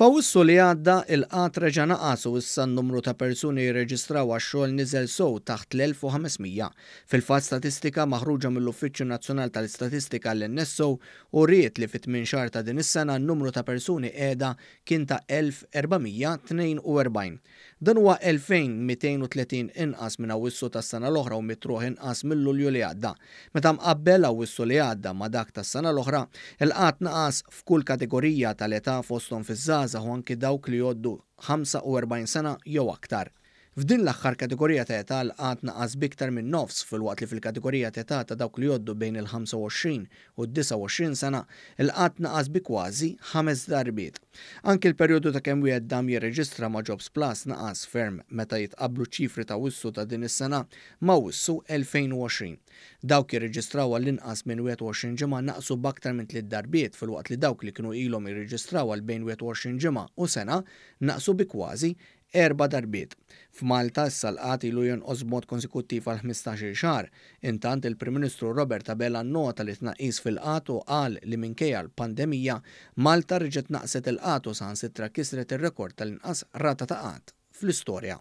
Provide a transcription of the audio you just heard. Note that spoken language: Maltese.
F'Awwissu li għadda, il-qgħad reġa' naqas u issa n-numru ta' persuni jirreġistraw għax-xogħol niżel sew taħt l-1,500. Fil-fatt statistika maħruġa mill-Uffiċċju Nazzjonal tal-Istatistika l-NSO uriet li fit-tmien xahar ta' din is-sena n-numru ta' persuni qiegħda kien ta' 1,442. Dan huwa 2,230 inqas minn Awwissu tas-sena l-oħra u mitruħ inqas minn Lulju li għadda. Meta mqabbel Awwissu li għadda ma' dak tas-sena l-oħra, il-qgħad naqas f'kull kategorija tal-età fosthom fiż-żgħażagħ u anki dawk li jgħoddu 45 sena jew aktar. F'din l-aħħar kategorija ta' età l-qgħad naqas b'iktar minn nofs filwaqt li fil-kategorija ta' età ta' dawk li jgħoddu bejn il-25 u d-29 sena, il-qgħad naqas bi kważi ħames darbiet. Anki l-perjodu ta' kemm wieħed dam jirreġistra ma' Jobs Plus naqas ferm meta jitqabblu ċ-ċifri ta' Awwissu ta' din is-sena ma' Awwissu 2020. Dawk jirreġistraw għall-inqas minn 21 ġimgħa naqsu b'aktar minn tliet darbiet filwaqt li dawk li kienu ilhom jirreġistraw għal bejn 21 ġimgħa u sena naqsu bi kważi erba' darbiet. F'Malta issa l-qgħad ilu jonqos b'mod konsekuttiv għal 15-il xahar. Intant il-Prim Ministru Robert Abela nnota li tnaqqis fil-qgħad u qal li minkejja l-pandemija, Malta reġgħet naqset il-qgħad u saħansitra kisret ir-rekord tal-inqas rata ta' qgħad fl-istorja.